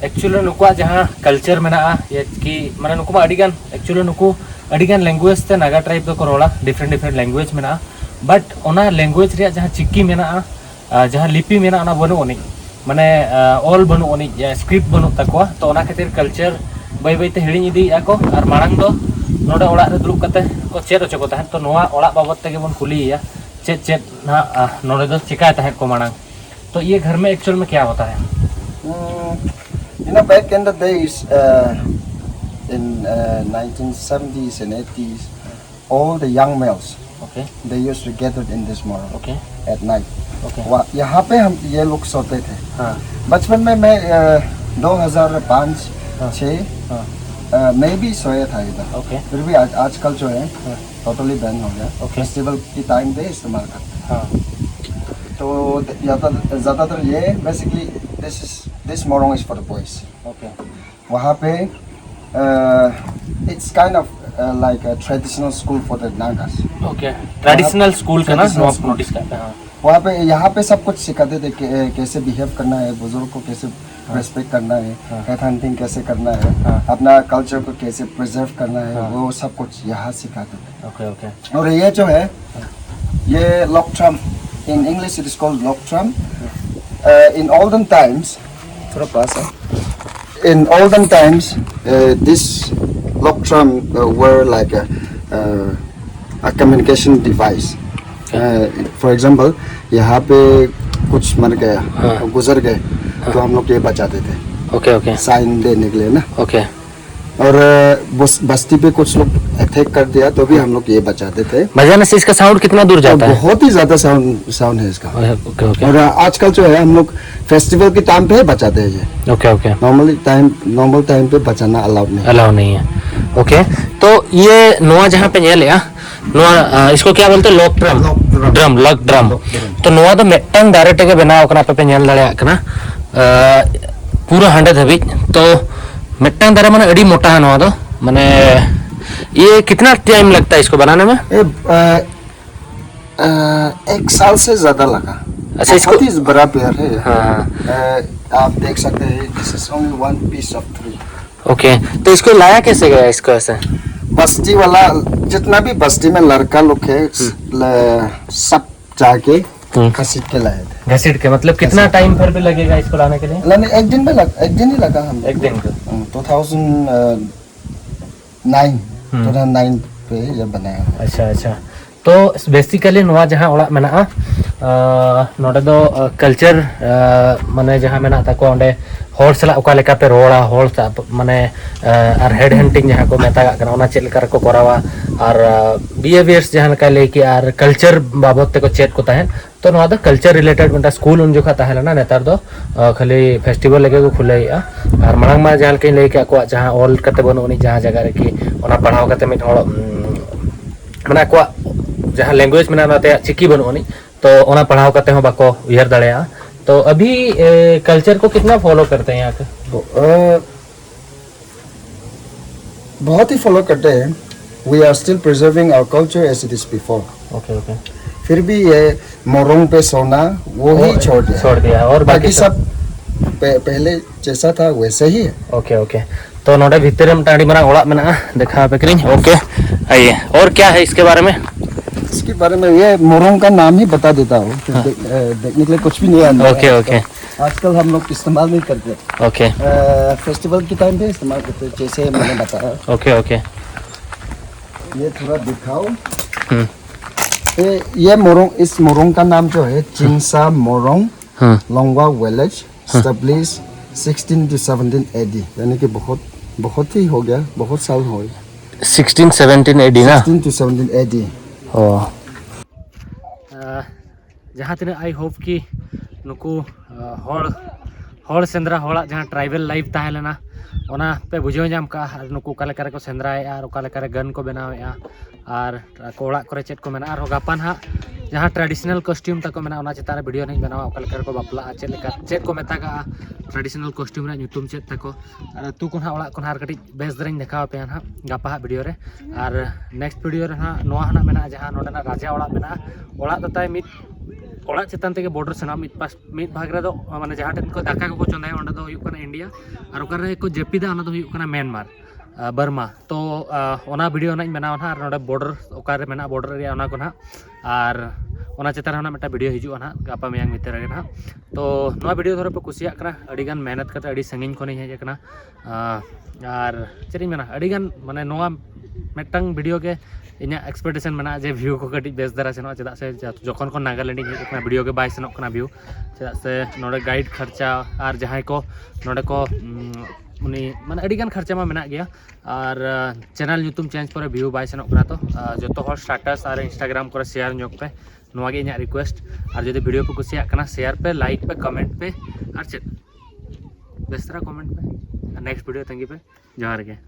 ᱮᱠᱪᱩᱭᱮᱞᱤ ᱱᱩᱠᱩᱣᱟᱜ ᱡᱟᱦᱟᱸ ᱠᱟᱞᱪᱟᱨ ᱢᱮᱱᱟᱜᱼᱟ, ᱠᱤ ᱢᱟᱱᱮ ᱱᱩᱠᱩ ᱢᱟ ᱟᱹᱰᱤᱜᱟᱱ, ᱮᱠᱪᱩᱭᱮᱞᱤ ᱱᱩᱠᱩ ᱟᱹᱰᱤᱜᱟᱱ ᱞᱮᱝᱜᱩᱭᱮᱡᱽ ᱛᱮ ᱱᱟᱜᱟ ᱴᱨᱟᱭᱤᱵᱽ ᱫᱚᱠᱚ ᱨᱚᱲᱟ, ᱰᱤᱯᱷᱟᱨᱮᱱᱴ ᱰᱤᱯᱷᱟᱨᱮᱱᱴ ᱞᱮᱝᱜᱩᱭᱮᱡᱽ ᱢᱮᱱᱟᱜᱼᱟ᱾ ᱵᱟᱴ ᱚᱱᱟ ᱞᱮᱝᱜᱩᱭᱮᱡᱽ ᱨᱮᱭᱟᱜ ᱡᱟᱦᱟᱸ ᱪᱤᱠᱤ ᱢᱮᱱᱟᱜᱼᱟ, ᱟᱨ ᱡᱟᱦᱟᱸ ᱞᱤᱯᱤ ᱢᱮᱱᱟᱜᱼᱟ, ᱚᱱᱟ ᱵᱟᱹᱱᱩᱜ ᱟᱹᱱᱤᱡ, ᱢᱟᱱᱮ ᱚᱞ ᱵᱟᱹᱱᱩᱜ ᱟᱹᱱᱤᱡ, ᱥᱠᱨᱤᱯᱴ ᱵᱟᱹᱱᱩᱜ ᱛᱟᱠᱚᱣᱟ᱾ ᱛᱚ ᱚᱱᱟ ᱠᱷᱟᱹᱛᱤᱨ ᱠᱟᱞᱪᱟᱨ ᱵᱟᱹᱭ ᱵᱟᱹᱭᱛᱮ ᱦᱤᱲᱤᱧ ᱤᱫᱤᱭᱮᱫᱼᱟ ᱠᱚ᱾ ᱟᱨ ᱢᱟᱲᱟᱝ ᱫᱚ ᱱᱚᱰᱮ ᱚᱲᱟᱜ ᱨᱮ ᱫᱩᱲᱩᱵ ᱠᱟᱛᱮ ᱠᱚ ᱪᱮᱫ ᱦᱚᱪᱚ ᱠᱚ ᱛᱟᱦᱮᱸᱫ᱾ ᱛᱚ ᱱᱚᱣᱟ ᱚᱲᱟᱜ ᱵᱟᱵᱚᱫ ᱛᱮᱜᱮ ᱵᱚᱱ ᱠᱩᱞᱤᱭᱮᱭᱟ, ᱪᱮᱫ ᱪᱮᱫ ᱱᱟᱦᱟᱜ ᱱᱚᱰᱮ ᱫᱚ ᱪᱮᱠᱟᱭ ᱛᱟᱦᱮᱸᱫ ᱠᱚ ᱢᱟᱲᱟᱝ? तो ये घर में एक्चुअल में क्या होता है? Mm, you know, back in the days, uh, in uh, nineteen seventies and eighties, all the young males, okay, they used to gather in this morong, okay, at night. Okay. वहाँ, यहाँ पे हम ये लोग सोते थे। हाँ। बचपन में मैं uh, दो हज़ार पाँच, हाँ, छः, हाँ, मैं भी सोया था इधर। Okay. फिर भी आज आजकल जो है, हाँ, टोटली बैन हो गया। Okay. फेस्टिवल की टाइम पे इस्तेमाल करते हैं। हाँ। तो ज़्यादा ज़्यादातर ये basically this is this Morung is for the boys. Okay. वहाँ पे it's kind of uh, like a traditional school for the Nagas. Okay. Traditional school ᱠᱟᱱᱟ Traditional ᱱᱚᱣᱟ school. ᱱᱳᱴᱤᱥ ᱠᱟᱜ ᱯᱮ, ᱦᱮᱸ. वहाँ पे, यहाँ पे सब कुछ सिखाते थे कि कैसे बिहेव करना है, बुजुर्ग को कैसे हाँ. रेस्पेक्ट करना है, हाँ. डेथ हंटिंग कैसे करना है, हाँ. अपना कल्चर को कैसे प्रिजर्व करना है, हाँ. वो सब कुछ यहाँ सिखाते थे. Okay, okay. और ये जो है, ये lock drum, in English it is called log drum. Uh, in olden times, थोड़ा पास है. In olden times, uh, this log drum uh, were like a, uh, a communication device. Uh, for example, यहाँ पे कुछ मर गया, हाँ. गुजर गए, तो हम लोग ये बजाते थे, Okay, okay. साइन देने के लिए ना. Okay. और अ, बस, बस्ती पे कुछ लोग अटैक कर दिया, तो भी हम लोग ये बजाते थे. बजाने से इसका साउंड कितना दूर तो जाता है? बहुत ही ज्यादा साउंड साउंड है इसका. Okay, okay. और अ, आजकल जो है, हम लोग फेस्टिवल के टाइम पे ही बजाते हैं ये. Okay, okay. Normally time, normal time पे बजाना अलाउड नहीं है. अलाउ नहीं है. Okay. तो ये ᱱᱚᱣᱟ ᱡᱟᱦᱟᱸ ᱯᱮ ᱧᱮᱞᱮᱜᱼᱟ, ᱱᱚᱣᱟ, ᱟ, इसको क्या बोलते हैं? Lock drum. Lock drum. Drum, lock drum. ᱛᱚ ᱱᱚᱣᱟ ᱫᱚ ᱢᱤᱫᱴᱟᱝ ᱫᱟᱨᱮ ᱛᱮᱜᱮ ᱵᱮᱱᱟᱣ ᱠᱟᱱᱟ, ᱟᱯᱮ ᱯᱮ ᱧᱮᱞ ᱫᱟᱲᱮᱭᱟᱜ ᱠᱟᱱᱟ. ᱟ, ᱯᱩᱨᱟᱹ ᱦᱟᱸᱰᱮ ᱫᱷᱟᱹᱵᱤᱡ. ᱛᱚ ᱢᱤᱫᱴᱟᱝ ᱫᱟᱨᱮ ᱢᱟᱱᱮ ᱟᱹᱰᱤ ᱢᱚᱴᱟ ᱱᱚᱣᱟ ᱫᱚ, ᱢᱟᱱᱮ, ये कितना टाइम लगता है इसको बनाने में? ये, अ, अ, एक साल से ज्यादा लगा. अच्छा, इसको बहुत ही बड़ा पेड़ है ये. हाँ. अ, आप देख सकते हैं, this is only one piece of tree. Okay. तो इसको लाया कैसे गया इसको ऐसे? बस्ती वाला, जितना भी बस्ती में लड़का लोग है, ल- सब जाके हम्म. घसीट के लाए थे. घसीट के, मतलब कितना टाइम फिर भी लगेगा इसको लाने के लिए? लाने एक दिन में लग, एक दिन ही लगा हम. एक दिन का. टू थाउजेंड नाइन, हम्म. टू थाउजेंड नाइन पे ये बनाया है. ᱟᱪᱪᱷᱟ, ᱟᱪᱪᱷᱟ. ᱛᱚ ᱵᱮᱥᱤᱠᱟᱞᱤ ᱱᱚᱣᱟ ᱡᱟᱦᱟᱸ ᱚᱲᱟᱜ ᱢᱮᱱᱟᱜᱼᱟ, ᱟᱸ, ᱱᱚᱰᱮ ᱫᱚ, ᱟᱸ, ᱠᱟᱞᱪᱟᱨ, ᱟᱸ, ᱢᱟᱱᱮ ᱡᱟᱦᱟᱸ ᱢᱮᱱᱟᱜ ᱛᱟᱠᱚᱣᱟ ᱚᱸᱰᱮ, ᱦᱚᱲ ᱥᱟᱞᱟᱜ ᱚᱠᱟ ᱞᱮᱠᱟ ᱯᱮ ᱨᱚᱲᱟ, ᱦᱚᱲ ᱥᱟᱶ, ᱢᱟᱱᱮ, ᱟᱸ, ᱟᱨ ᱦᱮᱰ ᱦᱟᱱᱴᱤᱝ ᱡᱟᱦᱟᱸ ᱠᱚ ᱢᱮᱛᱟᱜᱟᱜ ᱠᱟᱱᱟ, ᱚᱱᱟ ᱪᱮᱫ ᱞᱮᱠᱟ ᱨᱮᱠᱚ ᱠᱚᱨᱟᱣᱟ, ᱟᱨ, ᱟᱸ, ᱵᱤᱦᱮᱵᱤᱭᱟᱨᱥ ᱡᱟᱦᱟᱸ ᱞᱮᱠᱟᱭ ᱞᱟᱹᱭ ᱠᱮᱜᱼᱟ, ᱟᱨ ᱠᱟᱞᱪᱟᱨ ᱵᱟᱵᱚᱫ ᱛᱮᱠᱚ ᱪᱮᱫ ᱠᱚ ᱛᱟᱦᱮᱸᱫ, ᱛᱚ ᱱᱚᱣᱟ ᱫᱚ ᱠᱟᱞᱪᱟᱨ ᱨᱤᱞᱮᱴᱮᱰ ᱢᱤᱫᱴᱟᱝ ᱥᱠᱩᱞ ᱩᱱ ᱡᱚᱠᱷᱟ ᱛᱟᱦᱮᱸ ᱞᱮᱱᱟ, ᱱᱮᱛᱟᱨ ᱫᱚ, ᱟᱸ, ᱠᱷᱟᱹᱞᱤ ᱯᱷᱮᱥᱴᱤᱵᱷᱟᱞ ᱞᱮᱠᱟ ᱠᱚ ᱠᱷᱩᱞᱟᱹᱣᱮᱫᱼᱟ. ᱟᱨ ᱢᱟᱲᱟᱝ ᱢᱟ ᱡᱟᱦᱟᱸ ᱞᱮᱠᱟᱧ ᱞᱟᱹᱭ ᱠᱮᱫ, ᱟᱠᱚᱣᱟᱜ ᱡᱟᱦᱟᱸ ᱚᱞ ᱠᱟᱛᱮ ᱵᱟᱹᱱᱩᱜ ᱟᱹᱱᱤᱡ, ᱡᱟᱦᱟᱸ ᱡᱟᱭᱜᱟ ᱨᱮᱠᱤ ᱚᱱᱟ ᱯᱟᱲᱦᱟᱣ ᱠᱟᱛᱮ ᱢᱤᱫ ᱦᱚᱲ, ᱩᱢ, ᱢᱟᱱᱮ ᱟᱠᱚᱣᱟᱜ ᱡᱟᱦᱟᱸ ᱞᱮᱝᱜᱩᱭᱮᱡᱽ ᱢᱮᱱᱟᱜᱼᱟ, ᱚᱱᱟᱛᱮ ᱪᱤᱠᱤ ᱵᱟᱹᱱᱩᱜ ᱟᱹᱱᱤᱡ, ᱛᱚ ᱚᱱᱟ ᱯᱟᱲᱦᱟᱣ ᱠᱟᱛᱮ ᱦᱚᱸ ᱵᱟᱠᱚ ᱩᱭᱦᱟᱹᱨ ᱫᱟᱲᱮᱭᱟᱜᱼᱟ. तो अभी, ए, कल्चर को कितना फॉलो करते हैं यहाँ पे? अ, बहुत ही फॉलो करते हैं. We are still preserving our culture as it is before. Okay okay फिर भी ये मोरंग पे सोना वो ही छोड़ दिया. छोड़ दिया और बाकी बाकी सब पह- पहले जैसा था वैसे ही है. ओके ओके तो ᱱᱚᱰᱮ ᱵᱷᱤᱛᱤᱨ ᱨᱮ ᱢᱤᱫᱴᱟᱝ ᱟᱹᱰᱤ ᱢᱟᱨᱟᱝ ᱚᱲᱟᱜ ᱢᱮᱱᱟᱜᱼᱟ, ᱫᱮᱠᱷᱟᱣ ᱟᱯᱮ ᱠᱟᱹᱱᱟᱹᱧ. ओके, आइए. और क्या है इसके बारे में? इसके बारे में ये मोरंग का नाम ही बता देता हूँ. फिर देख- अ, देखने के लिए कुछ भी नहीं है अंदर. ओके ओके आजकल हम लोग इस्तेमाल नहीं करते. ओके फेस्टिवल के टाइम पे इस्तेमाल करते हैं, जैसे मैंने बताया. ओके ओके ये थोड़ा दिखाओ. हम्म ये, ये मोरंग, इस मोरंग का नाम जो है Chinsa Morung hmm Longwa village, establish sixteen to seventeen AD, यानी कि बहुत बहुत ही हो गया, बहुत साल हो गया. सिक्सटीन सेवेंटीन एडी ना. Sixteen to seventeen AD. ओ ᱡᱟᱦᱟᱸ ᱛᱤᱱᱟᱹᱜ ᱟᱭ ᱦᱳᱯ ᱠᱤ ᱱᱩᱠᱩ ᱦᱚᱲ ᱦᱚᱲ ᱥᱮᱸᱫᱽᱨᱟ ᱦᱚᱲᱟᱜ ᱡᱟᱦᱟᱸ ᱴᱨᱟᱭᱵᱮᱞ ᱞᱟᱭᱤᱯᱷ ᱛᱟᱦᱮᱸ ᱞᱮᱱᱟ, ᱚᱱᱟ ᱯᱮ ᱵᱩᱡᱷᱟᱹᱣ ᱧᱟᱢ ᱠᱟᱜᱼᱟ ᱟᱨ ᱱᱩᱠᱩ ᱚᱠᱟ ᱞᱮᱠᱟ ᱨᱮᱠᱚ ᱥᱮᱸᱫᱽᱨᱟᱭᱮᱫᱼᱟ ᱟᱨ ᱚᱠᱟ ᱞᱮᱠᱟ ᱨᱮ ᱜᱟᱱ ᱠᱚ ᱵᱮᱱᱟᱣᱮᱫᱼᱟ ᱟᱨ ᱟᱠᱚ ᱚᱲᱟᱜ ᱠᱚᱨᱮ ᱪᱮᱫ ᱠᱚ ᱢᱮᱱᱟᱜᱼᱟ. ᱟᱨᱦᱚᱸ ᱜᱟᱯᱟ ᱱᱟᱦᱟᱜ ᱡᱟᱦᱟᱸ ᱴᱨᱟᱰᱤᱥᱚᱱᱟᱞ ᱠᱚᱥᱴᱤᱭᱩᱢ ᱛᱟᱠᱚ ᱢᱮᱱᱟᱜᱼᱟ, ᱚᱱᱟ ᱪᱮᱛᱟᱱ ᱨᱮ ᱵᱷᱤᱰᱤᱭᱳ ᱱᱟᱦᱟᱜ ᱤᱧ ᱵᱮᱱᱟᱣᱟ, ᱚᱠᱟ ᱞᱮᱠᱟ ᱨᱮᱠᱚ ᱵᱟᱯᱞᱟᱜᱼᱟ, ᱪᱮᱫ ᱞᱮᱠᱟ ᱪᱮᱫ ᱠᱚ ᱢᱮᱛᱟᱜᱟᱜᱼᱟ ᱴᱨᱟᱰᱤᱥᱚᱱᱟᱞ ᱠᱚᱥᱴᱤᱭᱩᱢ ᱨᱮᱱᱟᱜ ᱧᱩᱛᱩᱢ ᱪᱮᱫ ᱛᱟᱠᱚ. ᱟᱨ ᱟᱹᱛᱩ ᱠᱚ ᱱᱟᱦᱟᱜ ᱚᱲᱟᱜ ᱠᱚ ᱱᱟᱦᱟᱜ ᱟᱨ ᱠᱟᱹᱴᱤᱡ ᱵᱮᱥ ᱫᱷᱟᱨᱟᱧ ᱫᱮᱠᱷᱟᱣ ᱟᱯᱮᱭᱟ ᱱᱟᱦᱟᱜ ᱜᱟᱯᱟ ᱦᱟᱜ ᱵᱷᱤᱰᱤᱭᱳ ᱨᱮ. ᱟᱨ ᱱᱮᱠᱥᱴ ᱵᱷᱤᱰᱤᱭᱳ ᱨᱮ ᱱᱟᱦᱟᱜ ᱱᱚᱣᱟ ᱦᱟᱱᱟᱜ ᱢᱮᱱᱟᱜᱼᱟ, ᱡᱟᱦᱟᱸ ᱱᱚᱰᱮᱱᱟᱜ ᱨᱟᱡᱟ ᱚᱲᱟᱜ ᱢᱮᱱᱟᱜᱼᱟ, ᱚᱲᱟᱜ ᱫᱚ ᱛᱟᱭ ᱢᱤᱫ ᱚᱲᱟᱜ ᱪᱮᱛᱟᱱ ᱛᱮᱜᱮ ᱵᱚᱰᱟᱨ ᱥᱮᱱᱟᱜ ᱢᱤᱫ ᱯᱟᱥ ᱢᱤᱫ ᱵᱷᱟᱜᱽ ᱨᱮᱫᱚ ᱢᱟᱱᱮ ᱡᱟᱦᱟᱸ ᱴᱷᱮᱱ ᱠᱚ ᱫᱟᱠᱟ ᱠᱚᱠᱚ ᱪᱚᱸᱫᱟᱭᱟ ᱚᱸᱰᱮ ᱫᱚ ᱦᱩᱭᱩᱜ ᱠᱟᱱᱟ ᱤᱱᱰᱤᱭᱟ ᱟᱨ ᱚᱠᱟᱨᱮ ᱠᱚ ᱡᱟᱹᱯᱤᱫᱟ ᱚᱱᱟ ᱫᱚ ᱦᱩᱭᱩᱜ ᱠᱟᱱᱟ ᱢᱮᱱᱢᱟᱨ, ᱟᱨ ᱵᱟᱨᱢᱟ. ᱛᱚ ᱟᱨ ᱚᱱᱟ ᱵᱷᱤᱰᱤᱭᱳ ᱱᱟᱦᱟᱜ ᱤᱧ ᱵᱮᱱᱟᱣᱟ ᱱᱟᱦᱟᱜ ᱟᱨ ᱱᱚᱰᱮ ᱵᱚᱰᱟᱨ ᱚᱠᱟᱨᱮ ᱢᱮᱱᱟᱜᱼᱟ ᱵᱚᱰᱟᱨ ᱮᱨᱤᱭᱟ ᱚᱱᱟ ᱠᱚ ᱱᱟᱦᱟᱜ ᱟᱨ ᱚᱱᱟ ᱪᱮᱛᱟᱱ ᱨᱮ ᱱᱟᱦᱟᱜ ᱢᱤᱫᱴᱟᱝ ᱵᱷᱤᱰᱤᱭᱳ ᱦᱤᱡᱩᱜᱼᱟ ᱱᱟᱦᱟᱜ ᱜᱟᱯᱟ ᱢᱮᱭᱟᱝ ᱵᱷᱤᱛᱤᱨ ᱨᱮᱜᱮ ᱱᱟᱦᱟᱜ. ᱛᱚ ᱱᱚᱣᱟ ᱵᱷᱤᱰᱤᱭᱳ ᱫᱷᱚᱨᱮ ᱯᱮ ᱠᱩᱥᱤᱭᱟᱜ ᱠᱟᱱᱟ, ᱟᱹᱰᱤᱜᱟᱱ ᱢᱮᱦᱱᱚᱛ ᱠᱟᱛᱮ ᱟᱹᱰᱤ ᱥᱟᱺᱜᱤᱧ ᱠᱷᱚᱱᱤᱧ ᱦᱮᱡ ᱟᱠᱟᱱᱟ. ᱟᱨ ᱪᱮᱫ ᱤᱧ ᱢᱮᱱᱟ, ᱟᱹᱰᱤᱜᱟᱱ ᱢᱟᱱᱮ ᱱᱚᱣᱟ ᱢᱤᱫᱴᱟᱝ ᱵᱷᱤᱰᱤᱭᱳ ᱜᱮ ᱤᱧᱟᱹᱜ ᱮᱠᱥᱯᱮᱠᱴᱮᱥᱚᱱ ᱢᱮᱱᱟᱜᱼᱟ ᱡᱮ ᱵᱷᱤᱭᱩ ᱠᱚ ᱠᱟᱹᱴᱤᱡ ᱵᱮᱥ ᱫᱷᱟᱨᱟ ᱥᱮᱱᱚᱜᱼᱟ, ᱪᱮᱫᱟᱜ ᱥᱮ ᱡᱚᱠᱷᱚᱱ ᱠᱷᱚᱱ ᱱᱟᱜᱟᱞᱮᱱᱰ ᱤᱧ ᱦᱮᱡ ᱟᱠᱟᱱᱟ ᱵᱷᱤᱰᱤᱭᱳ ᱜᱮ ᱵᱟᱭ ᱥᱮᱱᱚᱜ ᱠᱟᱱᱟ ᱵᱷᱤᱭᱩ, ᱪᱮᱫᱟᱜ ᱥᱮ ᱱᱚᱰᱮ ᱜᱟᱭᱤᱰ ᱠᱷᱚᱨᱪᱟ ᱟᱨ ᱡᱟᱦᱟᱸᱭ ᱠᱚ ᱱᱚᱰᱮ ᱠᱚ ᱩᱱᱤ ᱢᱟᱱᱮ ᱟᱹᱰᱤᱜᱟᱱ ᱠᱷᱚᱨᱪᱟ ᱢᱟ ᱢᱮᱱᱟᱜ ᱜᱮᱭᱟ. ᱟᱨ ᱪᱮᱱᱮᱞ ᱧᱩᱛᱩᱢ ᱪᱮᱧᱡᱽ ᱯᱚᱨᱮ ᱵᱷᱤᱭᱩ ᱵᱟᱭ ᱥᱮᱱᱚᱜ ᱠᱟᱱᱟ. ᱛᱚ ᱡᱚᱛᱚ ᱦᱚᱲ ᱥᱴᱟᱴᱟᱥ ᱟᱨ ᱤᱱᱥᱴᱟᱜᱨᱟᱢ ᱠᱚᱨᱮ ᱥᱮᱭᱟᱨ ᱧᱚᱜ ᱯᱮ, ᱱᱚᱣᱟ ᱜᱮ ᱤᱧᱟᱹᱜ ᱨᱤᱠᱩᱭᱮᱥᱴ. ᱟᱨ ᱡᱩᱫᱤ ᱵᱷᱤᱰᱤᱭᱳ ᱯᱮ ᱠᱩᱥᱤᱭᱟᱜ ᱠᱟᱱᱟ, ᱥᱮᱭᱟᱨ ᱯᱮ, ᱞᱟᱭᱤᱠ ᱯᱮ, ᱠᱚᱢᱮᱱᱴ ᱯᱮ, ᱟᱨ ᱪᱮᱫ ᱵᱮᱥ ᱫᱷᱟᱨᱟ ᱠᱚᱢᱮᱱᱴ ᱯᱮ, ᱟᱨ ᱱᱮᱠᱥᱴ ᱵᱷᱤᱰᱤᱭᱳ ᱛᱟᱺᱜᱤ ᱯᱮ. ᱡᱚᱦᱟᱨ ᱜᱮ.